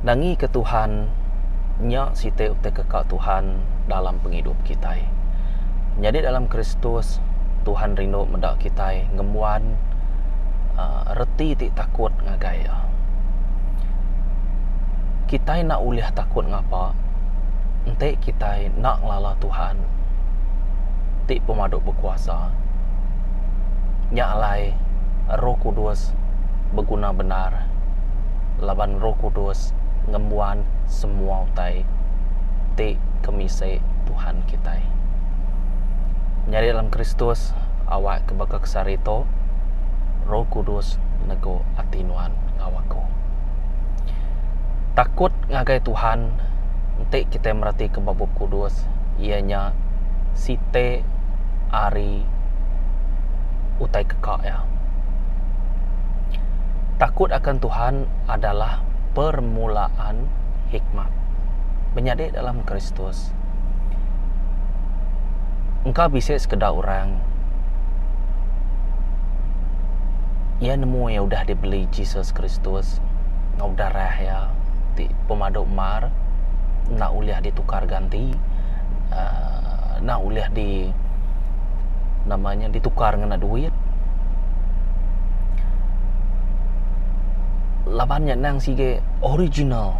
Nangika Tuhan nya siti utai ke ka Tuhan dalam pengidup kitai. Nyadi dalam Kristus, Tuhan rindu meda kitai ngembuan uhh reti ti takut ngagai Iya. Kitai enda ulih takut ngapa enti kitai enda ngelala Tuhan ti pemadu bekuasa. Nya alai Roh Kudus beguna bendar laban Roh Kudus ngembuan semua utai ti kemisi Tuhan kitai. Nyadi dalam Kristus awak ke baka ke sehari tu Roh Kudus negu ati nuan enggau aku. Takut ngagai Tuhan enti kitai meratika ba Bup Kudus iya nya siti ari utai keka iya. Takut akan Tuhan adalah permulaan hikmat. Menyadi dalam Kristus, engka bisi sekeda orang iya nemu iya udah dibeli Jesus Kristus enggau darah iya ti pemadu mar enda ulih ditukar ganti uhh enda ulih di nama nya ditukar ngena duit. Laban nya endang sigi original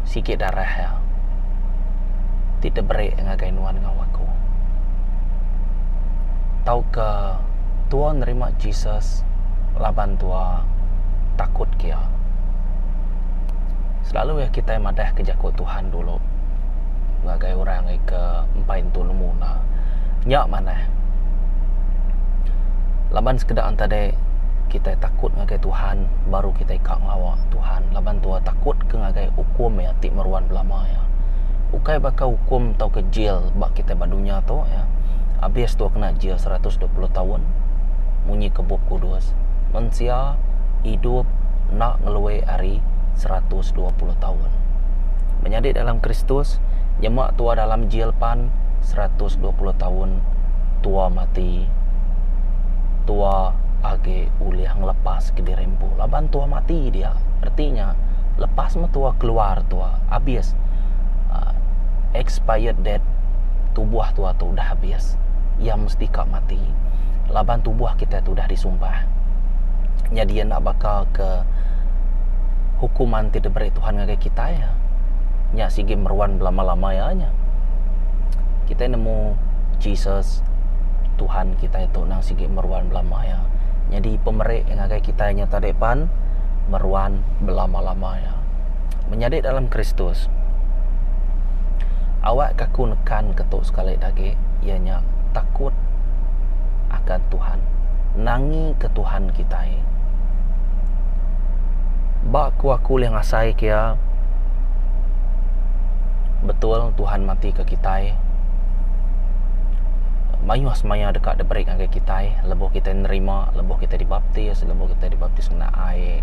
sigi darah iya ti diberi ngagai nuan enggau aku. Tauka tua nerima Jesus laban tua takut ke iya. Selalu iya kitai madah ke jaku Tuhan dulu ngagai orang ke empai entu nemu ne. Nya manah. Laban sekeda enta deh kitai takut ngagai Tuhan baru kitai ka ngelawa Tuhan laban tua takut ke ngagai ukum iya ti meruan belama iya. Ukai baka ukum tauka jil ba kitai ba dunya tu iya abis tua kena jil 120 taun munyi ke Bup Kudus mensia idup enda ngelui ari 120 taun. Menyadi dalam Kristus nyema tua dalam jil pan 120 taun tua mati tua agi ulih ngelepas ke diri empu laban tua mati dia reti nya lepas meh tua keluar tua abis uhh expired date tubuh tua tu udah abis iya mesti ka mati laban tubuh kitai tu udah disumpah nyadi enda baka ke hukuman ti diberi Tuhan ngagai kitai nya sigi meruan belama-lama iya nya. Kitai nemu Jesus Tuhan kitai tu nang sigi meruan belama iya. Nyadi pemeri ngagai kitai nya tadi pan meruan belama-lama iya. Menyadi dalam Kristus awak ka aku nekan ke tu sekali da agi iya nya takut akan Tuhan. Nangi ke Tuhan kitai. Ba ku aku ulih ngasai ke iya betul Tuhan mati ke kitai. Mayuh semaya deka diberi ngagai kitai lebuh kitai nerima, lebuh kitai dibaptis, lebuh kitai dibaptis ngena ai,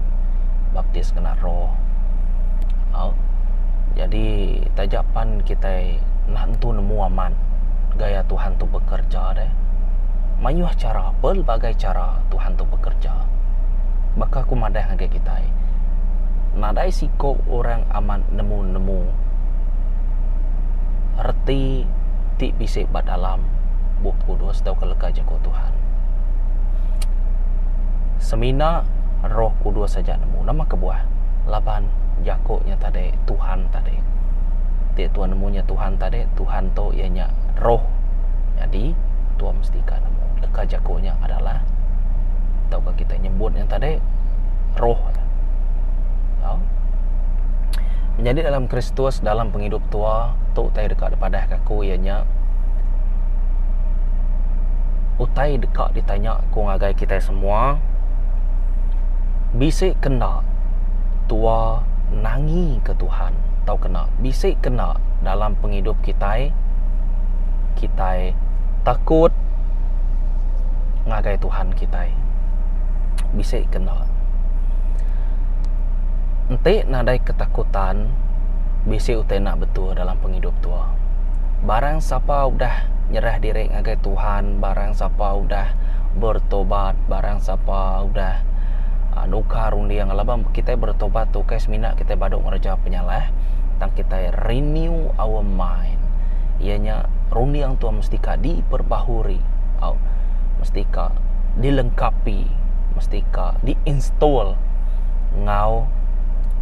baptis ngena roh. Au. Jadi taja pan kitai enda entu nemu amat gaya Tuhan tu bekerja deh. Mayuh chara, pelbagai chara Tuhan tu bekerja. Baka ku madah ngagai kitai, nadai siko orang amat nemu-nemu reti ti bisi ba dalam Bup Kudus tauka leka jaku Tuhan. Semina Roh Kudus aja nemu. Nama kebuah? Laban jaku nya tadi Tuhan tadi. Ti tuan nemu nya Tuhan tadi, Tuhan tu iya nya Roh. Nyadi tuan mesti ka nemu leka jaku nya adalah tauka kitai nyebut nya tadi Roh. Tau. Menyadi dalam Kristus dalam pengidup tua tu utai deka dipadah ka aku iya nya utai deka ditanya ku ngagai kitai semua bisi ke enda tua nangi ke Tuhan tauka enda bisi ke enda dalam pengidup kitai kitai takut ngagai Tuhan kitai bisi ke enda. Enti nadai ketakutan bisi utai enda betul dalam pengidup tua. Barang sapa udah nyerah diri ngagai Tuhan, barang sapa udah bertobat, barang sapa udah. Nukar runding laban kitai bertobat tu ukai semina kitai badu ngereja penyalah tang kitai renew our mind iya nya runding tu mesti ka diperbahuri au mesti ka dilengkapi mesti ka diinstall enggau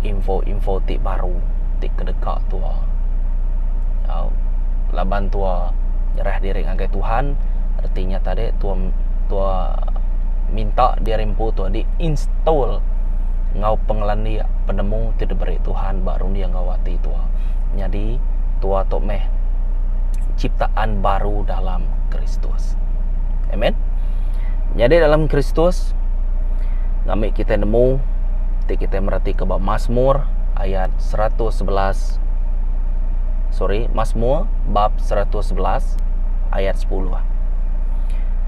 info-info ti baru ti kedeka tua au laban tua nyerah diri ngagai Tuhan reti nya tadi tua tua minta diri empu tu di install enggau pengelandik penemu ti diberi Tuhan ba runding enggau ati tua. Nyadi tua tu meh ciptaan baru dalam Kristus. Amen. Nyadi dalam Kristus ngambi kitai nemu ti kitai meratika ba Mazmur ayat 111 sorry Mazmur bab 111 ayat 10.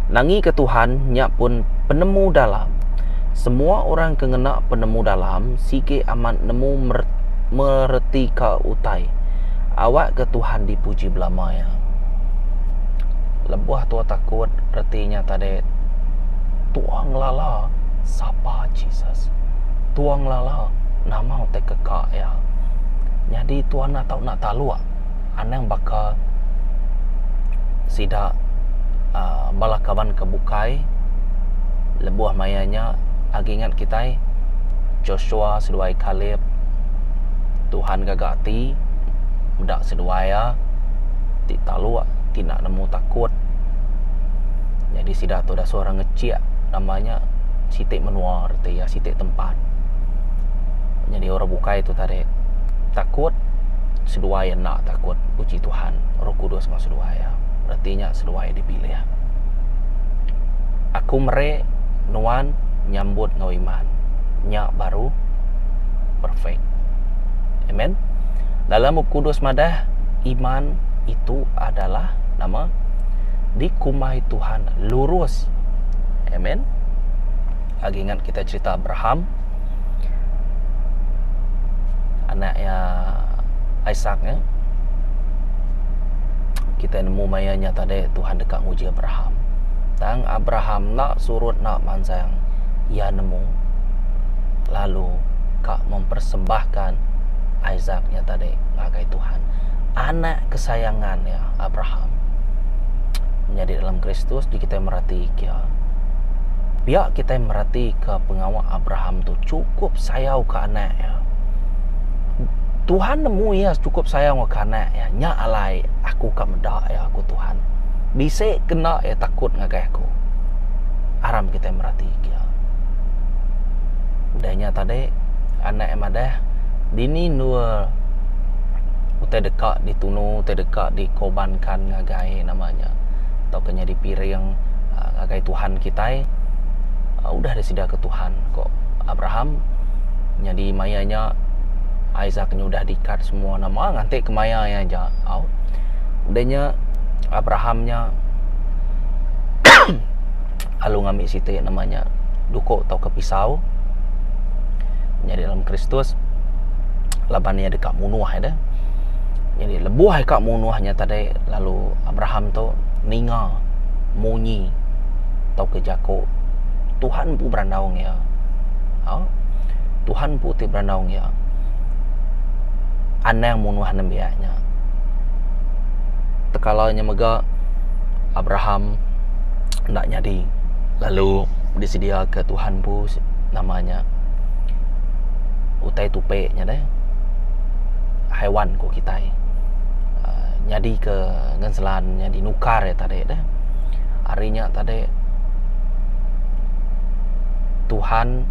Nangika Tuhan nya pun penemu-dalam. Semua orang ke ngena penemu-dalam sigi amat nemu meretika utai. Awakka Tuhan dipuji belama iya. Lebuh tua takut, reti nya tadi tua ngelala sapa Jesus. Tua ngelala nama utai ke ka iya. Nyadi tua enda tau enda taluk anang baka sida uhh bala kaban ke bukai lebuh maya nya agi ingat kitai Joshua seduai Kaleb Tuhan gaga ati meda seduai iya ti taluk ti enda nemu takut nyadi sida tu dasuh orang ngechik nama nya siti menua reti iya siti tempat nyadi orang bukai tu tadi takut seduai enda takut puji Tuhan Roh Kudus enggau seduai iya. Reti nya seduai dipilih. Aku meri nuan nyambut enggau iman. Nya baru perfect. Amen. Dalam Bup Kudus madah iman itu adalah nama dikumbai Tuhan lurus. Amen. Agi ingat kita cerita Abraham anak iya Isaac nya. Kitai nemu maya nya tadi Tuhan deka nguji Abraham. Tang Abraham enda surut enda mansang iya nemu lalu ka mempersembahkan Isaac nya tadi ngagai Tuhan. Anak kesayangan iya Abraham. Nyadi dalam Kristus ji kitai merati kia. Pia kitai merati ka pengawa Abraham tu chukup sayau ka anak iya. Tuhan nemu iya chukup sayau enggau anak iya. Nya alai aku ka meda iya ku Tuhan. Bisi kena iya takut ngagai aku. Aram kitai merati iya. Udah nya tadi anak iya madah dini endur utai deka ditunu utai deka dikorbankan ngagai nama nya tauka nyadi piring ngagai Tuhan kitai udah disediaka Tuhan ko Abraham. Nyadi maya nya Isaac nya udah dikat semua nama nganti ke maya iya aja au. Udah nya Abraham nya lalu ngambi siti nama nya duko tauka pisau nyadi dalam Kristus laban iya deka munuh iya deh. Nyadi lebuh iya ka munuh nya tadi lalu Abraham tu ninga munyi tauka jaku Tuhan empu berandau ngan iya. Au. Tuhan empu ti berandau enggau iya. Anang munuh nembiak nya. Tekala nya mega Abraham enda nyadi lalu disediaka Tuhan empu nama nya utai tupi nya deh haiwan ku kitai uhh nyadi ke ngenselan nyadi nukar iya tadi deh. Ari nya tadi Tuhan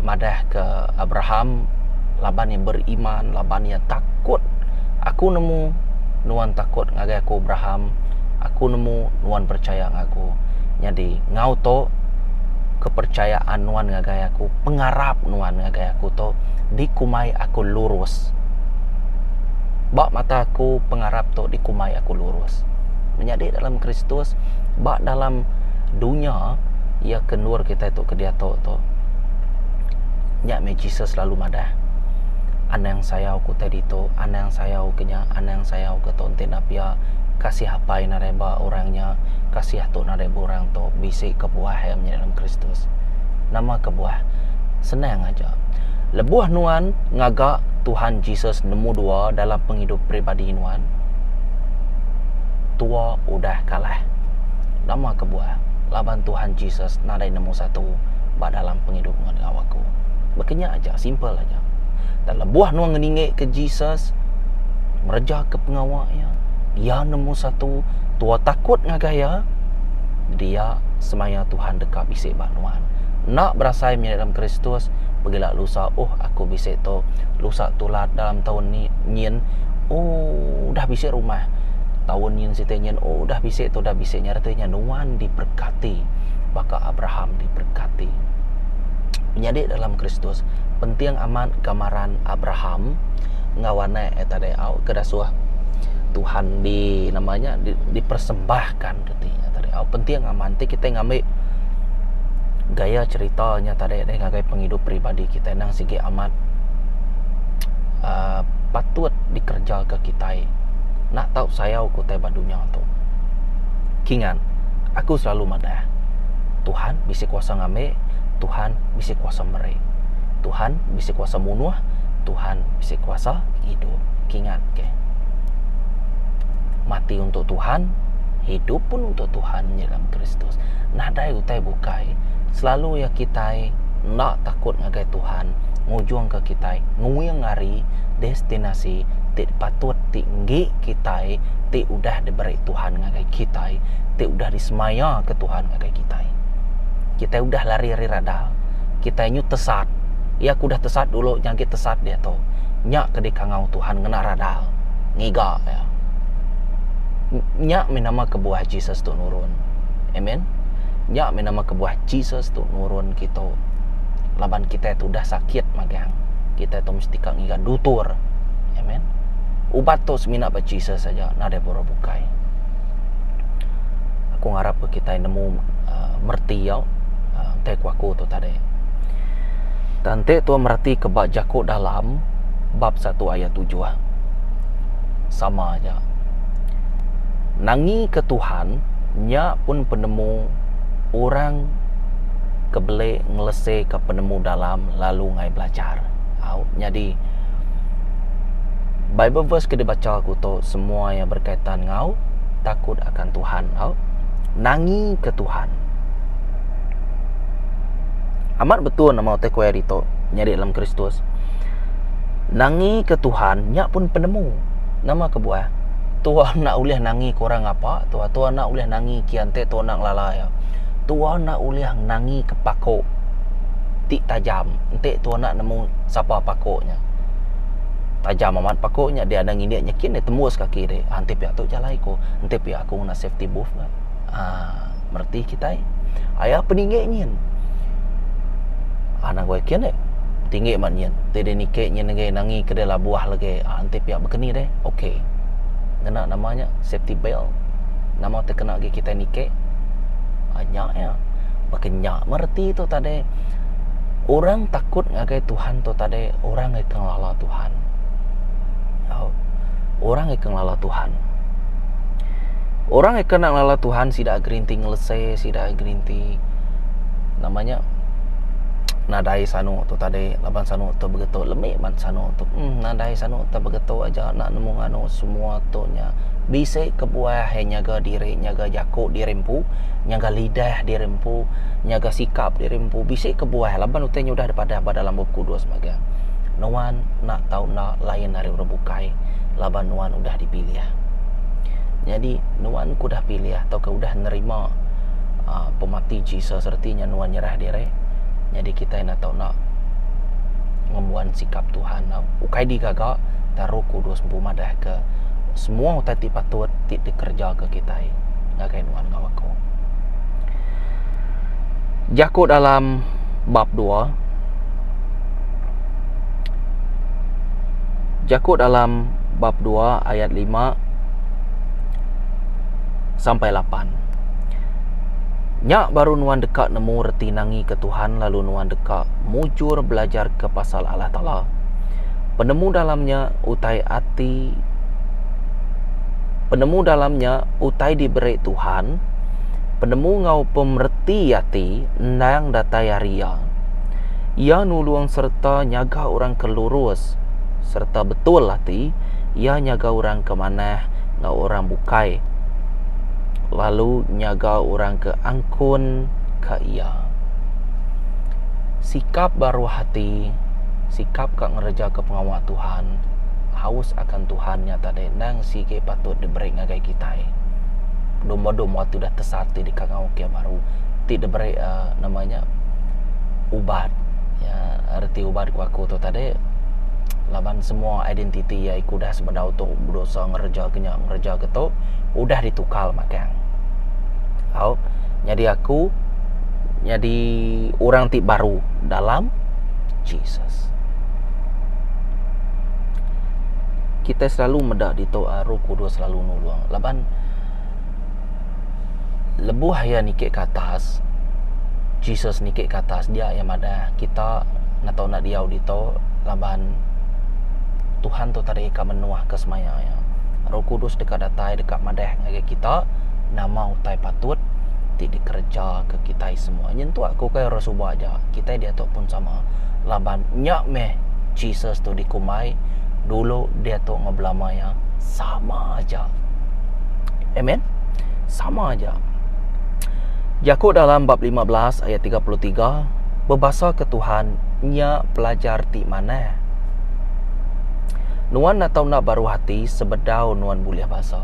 madahka Abraham laban iya beriman, laban iya takut. Aku nemu nuan takut ngagai aku Abraham. Aku nemu nuan percaya enggau aku. Nyadi enggau tu kepercayaan nuan ngagai aku, pengarap nuan ngagai aku tu dikumbai aku lurus. Ba mata aku pengarap tu dikumbai aku lurus. Menyadi dalam Kristus ba dalam dunya iya ke endur kitai tu ke diatu tu. Nya meh Jesus lalu madah, Anang sayau ke utai ditu, anang sayau ke nya, anang sayau ke tu enti enda pia kasih apai nadai ba orang nya, kasih tu nadai ba orang tu, bisi kebuah iya menyadi dalam Kristus. Nama kebuah? Senang aja. Lebuh nuan ngaga Tuhan Jesus nemu dua dalam pengidup peribadi nuan, tua udah kalah. Nama kebuah? Laban Tuhan Jesus nadai nemu satu ba dalam pengidup nuan enggau aku. Baka nya aja, simple aja. Dan lebuh nuan ngeninggika Jesus, ngereja ke pengawa iya, iya nemu satu, tua takut ngagai iya, dia semaya Tuhan deka bisi ba nuan. Enda berasai menyadi dalam Kristus, pegila lusa, oh aku bisi tu, lusa tulat dalam taun ni nyin, oh udah bisi rumah. Taun nyin siti nyin, oh udah bisi tu udah bisi nya reti nya nuan diberkati baka Abraham diberkati. Menyadi dalam Kristus, penting amat gambaran Abraham enggau anak iya tadi au ke dasuh Tuhan di nama nya dipersembahkan reti nya tadi. Au penting amat enti kitai ngambi gaya cherita nya tadi deh ngagai pengidup peribadi kitai endang sigi amat uhh patut dikereja ke kitai enda tau sayau ke utai ba dunya tu. Kingat aku selalu madah Tuhan bisi kuasa ngambi, Tuhan bisi kuasa meri. Tuhan bisi kuasa munuh, Tuhan bisi kuasa ngidup. Kingat ke. Mati untuk Tuhan, hidup pun untuk Tuhan dalam Kristus. Nadai utai bukai. Selalu ya kitai enda takut ngagai Tuhan ngujung ke kitai nguing ari destinasi ti patut ti enggi kitai ti udah diberi Tuhan ngagai kitai ti udah disemaya ke Tuhan ngagai kitai. Kitai udah lari ari radar. Kitai nyu tesat. Iya ke udah tesat dulu nya agi tesat diatu. Nya ke dikangau Tuhan ngena radar ngiga iya. Nya mih nama kebuah Jesus tu nurun. Amen. Nya mih nama kebuah Jesus tu nurun kitu. Laban kitai tu udah sakit magang. Kitai tu mesti ka ngiga dutur. Amen. Ubat tu semina ba Jesus aja nadai ba orang bukai. Aku ngarap ke kitai nemu uhh mereti au utai ku aku tu tadi. Tang enti tuan mereti ke ba jaku dalam bab satu ayat tujuh sama aja. Nangi ke Tuhan nya pun penemu orang ke beli ngelese ke penemu dalam lalu ngai belajar. Au nyadi Bible verse ke dibacha aku tu semua iya berkaitan enggau takut akan Tuhan au. Nangi ke Tuhan. Amat betul nama utai ku iya ditu nyadi dalam Kristus. Nangi ke Tuhan nya pun penemu. Nama kebuah? Tua enda ulih nangi ke orang ngapa tua, tua enda ulih nangi ke iya enti tua enda ngelala iya. Tua enda ulih nangi ke paku ti tajam enti tua enda nemu sapa paku nya. Tajam amat paku nya dia anang ngindik nyekin dia tembus kaki dia. Enti pia tu jalai ku, enti pia aku ngena safety boot. Aaa mereti kitai aya peninggi nyin anang wai kin deh tinggi amat nyin ti deh niki nyin lagi nangi ke deh labuh lagi aaa enti pia baka ni deh ok ngena nama nya safety belt nama ti kena agi kitai niki aaa nya iya baka nya mereti tu tadi orang takut ngagai Tuhan tu tadi orang ke ngelala Tuhan au orang ke ngelala Tuhan. Orang ke enda ngelala Tuhan sida gerinti ngelese, sida gerinti nama nya nadai sanu tu tadi laban sanu tu begitu lemi ban sanu tu uhh nadai sanu tu begitu aja enda nemu nganu semua tu nya bisi kebuah iya nyaga diri nyaga jaku diri empu nyaga lidah diri empu nyaga sikap diri empu bisi kebuah laban utai nya udah dipadah ba dalam bup kudus mega nuan enda tau enda lain ari orang bukai laban nuan udah dipilih. Nyadi, nuan ke udah pilih tauka udah nerima uhh pemati Jesus reti nya nuan nyerah diri, nyadi kitai enda tau enda ngembuan sikap Tuhan tau. Ukai digaga tang Roh Kudus empu madahka semua utai ti patut ti dikerejaka kitai ngagai nuan enggau aku. Jaku dalam bab dua. Jaku dalam bab dua ayat lima sampai lapan. Nya baru nuan deka nemu reti nangika Tuhan lalu nuan deka mujur belajarka pasal Allah Taala. Penemu dalam nya utai ati Penemu dalam nya utai diberi Tuhan, penemu enggau pemereti ati endang datai ari Iya. Iya nulung sereta nyaga orang ke lurus sereta betul ati. Iya nyaga orang ke manah enggau orang bukai, lalu nyaga orang ke angkun ka Iya. Sikap baruh ati, sikap ka ngerejaka pengawa Tuhan, haus akan Tuhan nya tadi endang sigi patut diberi ngagai kitai. Domba-domba ti udah tesat ti dikangau ke baru ti diberi uhh nama nya ubat. Ya reti ubat ku aku tu tadi laban semua identiti iya iku udah sebedau tu bedosa ngereja ke nya ngereja ke tu udah ditukar magang. Au nyadi aku nyadi orang ti baru dalam Jesus. Kitai selalu meda ditu Roh Kudus selalu nulung laban lebuh iya niki ke atas Jesus niki ke atas dia iya madah kita enda tau enda diau ditu laban Tuhan tu tadi ka menuh ke semaya iya. Roh Kudus deka datai deka madah ngagai kita nama utai patut ti dikereja ke kitai semua. Nyentuk aku ukai orang suba aja, kitai diatu pun sama laban nya meh Jesus tu dikumbai dulu diatu enggau belama iya sama aja. Amen. Sama aja. Jaku dalam bab 15 ayat 33 bebasa ke Tuhan nya pelajar ti manah. Nuan enda tau enda baruh ati sebedau nuan bulih basa.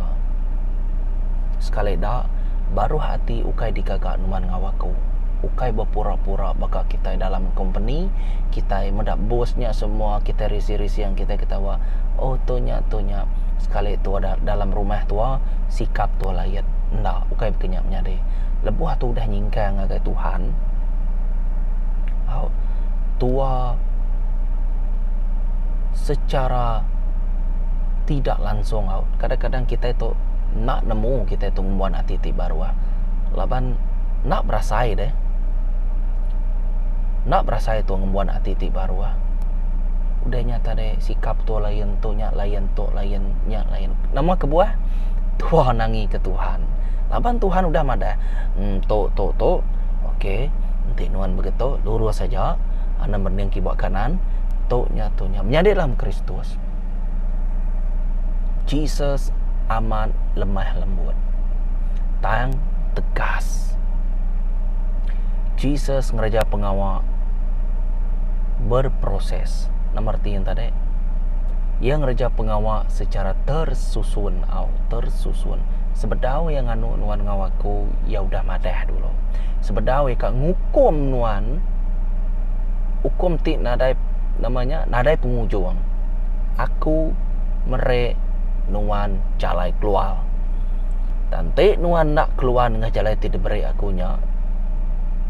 Sekali da, baruh ati ukai digaga nuan enggau aku. Ukai bepura-pura baka kitai dalam kompeni, kitai meda bos nya semua kitai risi-rising kitai ketawa, oh tu nya tu nya. Sekali tua da dalam rumah tua, sikap tua lain. Enda, ukai baka nya menyadi. Lebuh tu udah nyingkang ngagai Tuhan, au tua secara tidak langsung au. Kadang-kadang kitai tu enda nemu kitai tu ngembuan ati ti baruh laban enda berasai deh. Enda berasai tu ngembuan ati ti baruh. Udah nya tadi sikap tu lain tu nya lain tu lain nya lain. Nama kebuah? Tua nangi ke Tuhan. Laban Tuhan udah madah em tu tu tu okey enti nuan begitu lurus aja anang merening kiba kanan tu nya tu nya. Menyadi dalam Kristus. Jesus amat lemah lembut tang tegas. Jesus ngereja pengawa berproses. Nama reti nya tadi? Iya ngereja pengawa secara tersusun au, tersusun. Sebedau iya nganu nuan enggau aku, iya udah madah dulu. Sebedau iya ka ngukum nuan, ukum ti nadai nama nya nadai pengujung. Aku meri nuan jalai keluar. Tang enti nuan enda keluar nengah jalai ti diberi aku nya,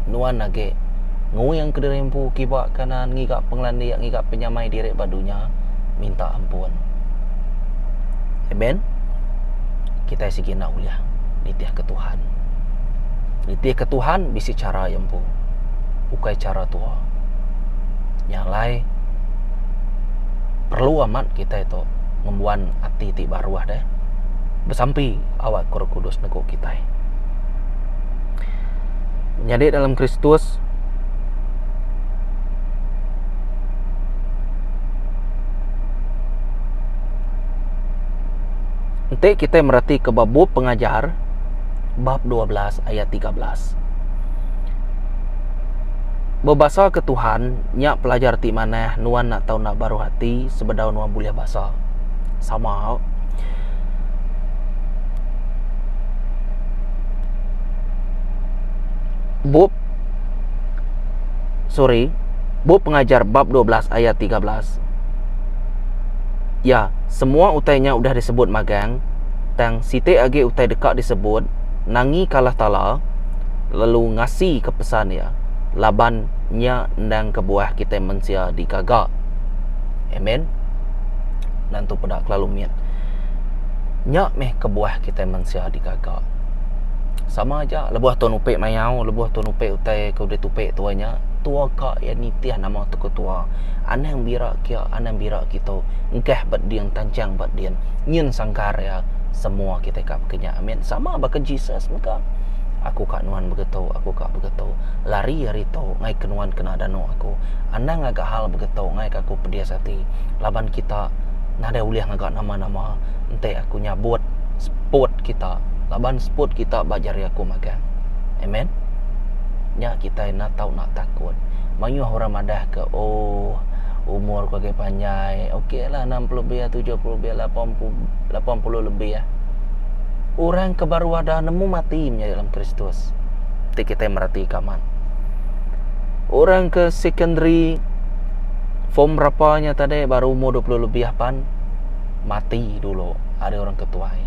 nuan agi nguing kediri empu kiba kanan ngiga pengelandik ngiga penyamai diri ba dunya minta ampun. Amen. Kitai sigi enda ulih nitihka Tuhan. Nitihka Tuhan bisi chara iya empu. Ukai chara tua. Nya alai perlu amat kitai tu ngembuan ati ti baruh deh. Besampi awak ke Roh Kudus negu kitai. Menyadi dalam Kristus enti kitai meratika ba bup Pengajar bab 12 ayat 13. Bebasa ke Tuhan nya pelajar ti manah nuan enda tau enda baruh ati sebedau nuan bulih basa. Sama. Bup sorry Bup Pengajar bab 12 ayat 13. Ya, semua utai nya udah disebut magang, tang siti agi utai deka disebut, nangi ke Allah Taala lalu ngasika pesan Iya, laban nya endang kebuah kitai mensia digaga. Amen. Nentu peda kelalu mit. Nya meh kebuah kitai mensia digaga. Sama aja lebuh tu nupi mayau, lebuh tu nupi utai ke udah tupi tua nya, tua ka iya nitih nama tu ke tua. Anang bira kia, anang bira kitu. Engkah ba ding, tanchang ba din. Nyin sangkar iya semua kitai ka baka nya. Amen. Sama baka Jesus mega. Aku ka nuan begetu, aku ka begetu. Lari ari tu ngai ke nuan kena danu aku. Anang ngaga hal begetu ngai ke aku pedis ati laban kita nadai ulih ngaga nama-nama enti aku nyabut seput kita laban seput kita ba jari aku magang. Amen. Nya kitai enda tau nak takut. Mayuh orang madah ke oh umur ku agi panjai ok lah 60 lebih 70 lebih 80 lebih. Orang ke baru ada nemu mati menyadi dalam Kristus. Ti kitai meratika amat. Orang ke secondary form berapa nya tadi baru umur 20 lebih pan mati dulu ari orang ke tuai.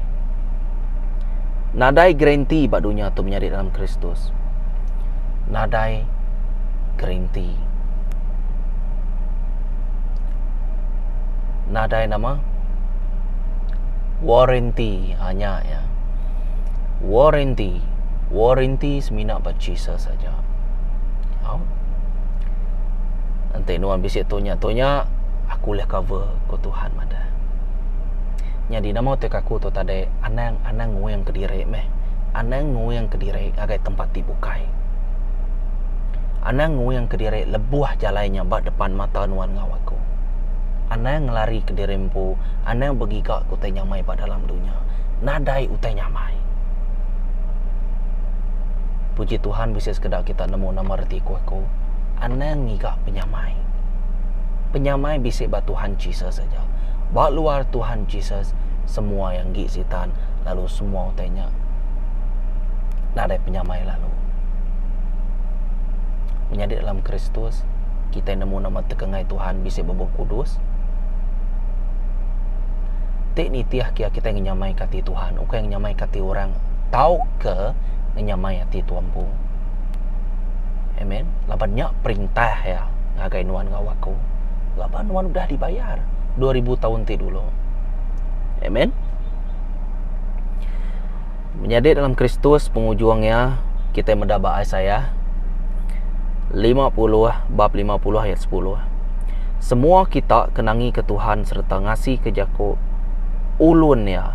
Nadai guarantee ba dunya tu menyadi dalam Kristus. Nadai guarantee. Nadai nama? Warranty ha nya iya. Warranty. Warranty semina ba Jesus aja. Au. Enti nuan bisi tu nya tu nya aku ulih cover ku Tuhan madah. Nyadi nama utai ke aku tu tadi anang anang nguing kediri meh. Anang nguing kediri ngagai tempat ti bukai. Anang nguing kediri lebuh jalai nya ba depan mata nuan enggau aku. Anang ngelari kediri empu, anang begiga ke utai nyamai ba dalam dunya. Nadai utai nyamai. Puji Tuhan bisi sekeda kita nemu nama reti ku aku. Anang ngiga penyamai. Penyamai bisi ba Tuhan Jesus aja. Ba luar Tuhan Jesus, semua iya enggi sitan lalu semua utai nya nadai penyamai lalu. Menyadi dalam Kristus, kitai nemu nama tekengai Tuhan bisi ba Bup Kudus. Ti nitih kia kitai ngenyamaika ati Tuhan, ukai ngenyamaika ati orang tauka ngenyamai ati tua empu. Amen. Laban nya perintah iya ngagai nuan enggau aku. Laban nuan udah dibayar 2000 taun ti dulu. Amen. Menyadi dalam Kristus pengujung iya kitai meda ba Isaiah 50 bab 50 ayat 10. Semua kita ke nangika Tuhan sereta ngasika jaku ulun iya.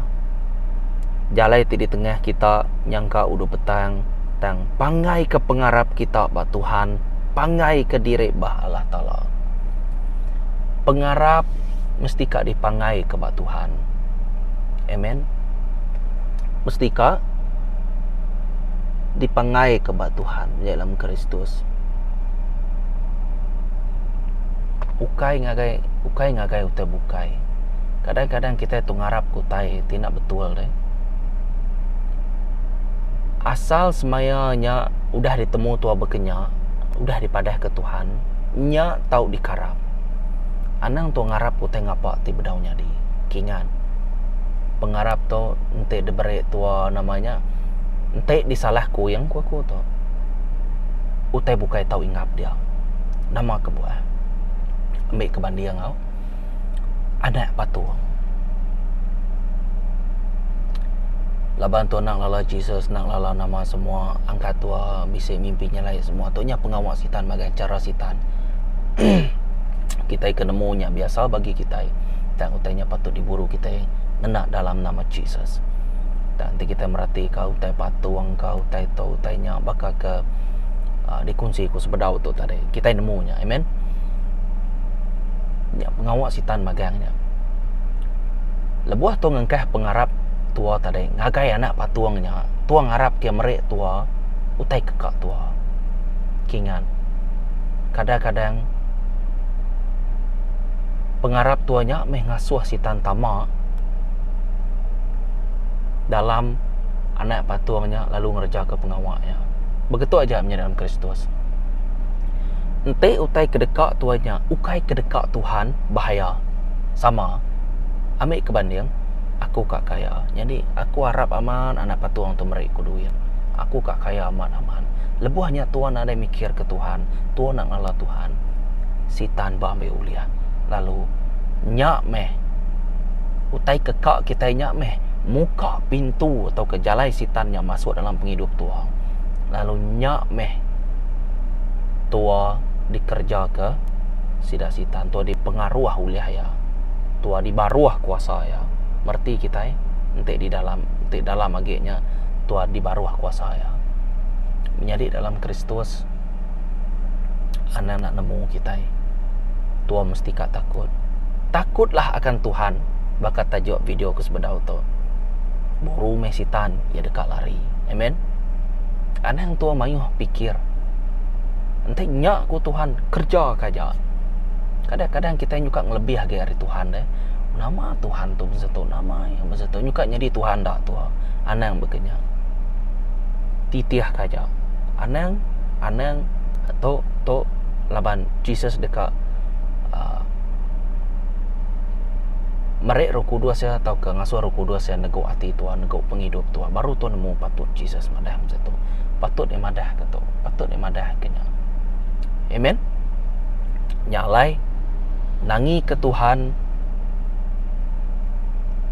Jalai ti ditengah kita nyangka udu petang tang panggaika pengarap kita ba Tuhan, panggaika diri ba Allah Taala. Pengarap mesti ka dipanggaika ba Tuhan. Amen. Mesti ka dipanggaika ba Tuhan dalam Kristus. Ukai ngagai ukai ngagai utai bukai. Kadang-kadang kitai tu ngarap ke utai ti enda betul deh. Asal semaya nya udah ditemu tua bekenya, udah dipadahka Tuhan, nya tau dikarap. Anang tua ngarap utai ngapa ti bedau nyadi. Kingat. Pengarap tu enti diberi tua nama nya enti disalah kuing ku aku tu utai bukai tau ingap dia. Nama kebuah? Ambi ke banding au anak patung. Laban tu anak lala Jesus anak lala nama semua angkat tua bisi mimpi nyelai semua tu nya pengawa sitan magang chara sitan. Kitai ke nemu nya biasa bagi kitai. Tang utai nya patut diburu kitai ngena dalam nama Jesus. Tang enti kitai merati ka utai patung ka utai tu utai nya baka ke uhh dikunsi ku sebedau tu tadi kitai nemu nya amen. Nya pengawa sitan magang nya. Lebuh tu ngengkah pengarap tua tadi ngagai anak patung nya tua ngarap ke meri tua utai ke ka tua. Kingat kadang-kadang pengarap tua nya meh ngasuh sitan tama dalam anak patung nya lalu ngerejaka pengawa iya. Begitu aja menyadi dalam Kristus. Enti utai ke deka tua nya ukai ke deka Tuhan, bahaya. Sama. Ambi ke banding, aku ka kaya. Nyadi aku arap amat anak patung tu meri ku duit. Aku ka kaya amat-amat. Lebuh nya tua nadai mikir ke Tuhan, tua enda ngelala Tuhan. Sitan ba ambi ulih. Lalu nya meh utai ke ka kitai nya meh muka pintu tauka jalai sitan nya masuk dalam pengidup tua. Lalu nya meh tua dikereja ke sida sitan, tua dipengaruh ulih iya, tua dibaruh kuasa iya. Mereti kitai enti di dalam enti dalam agi nya tua dibaruh kuasa iya. Menyadi dalam Kristus anang enda nemu kitai tua mesti ka takut. Takutlah akan Tuhan baka tajuk video ku sebedau tu. Buru meh sitan iya deka lari. Amen. Anang tua mayuh pikir. Enti nya ku Tuhan kerja ka aja. Kadang-kadang kitai nyuka ngelebih agi ari Tuhan deh. Nama Tuhan tu bisi tu nama iya bisi tu nyuka nyadi Tuhan da tua. Anang baka nya. Titih ka aja. Anang anang tu tu laban Jesus deka uhh meri roh kudus iya tauka ngasuh roh kudus iya negu ati tua negu pengidup tua baru tua nemu patut Jesus madah mesti tu. Patut iya madah ke tu patut iya madah ke nya. Amen. Nya alai nangi ke Tuhan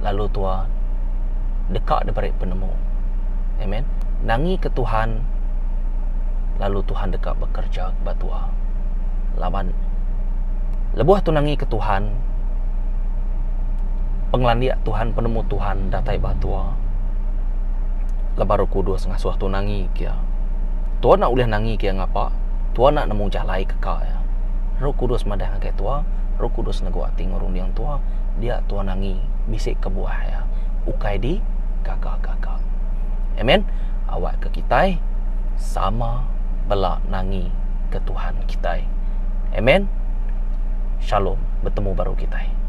lalu tua deka diberi penemu. Amen. Nangi ke Tuhan lalu Tuhan deka bekerja ba tua. Laban lebuh tu nangi ke Tuhan pengelandik Tuhan penemu Tuhan datai ba tua. Laban Roh Kudus ngasuh tu nangi ke iya. Tua enda ulih nangi ke iya ngapa, tua enda nemu jalai ke ka iya. Roh Kudus madah ngagai tua, Roh Kudus negu ati enggau runding tua, dia tua nangi bisi kebuah iya ukai di gaga-gaga. Amen. Awakka kitai sama bela nangi ke Tuhan kitai. Amen. Shalom. Betemu baru kitai.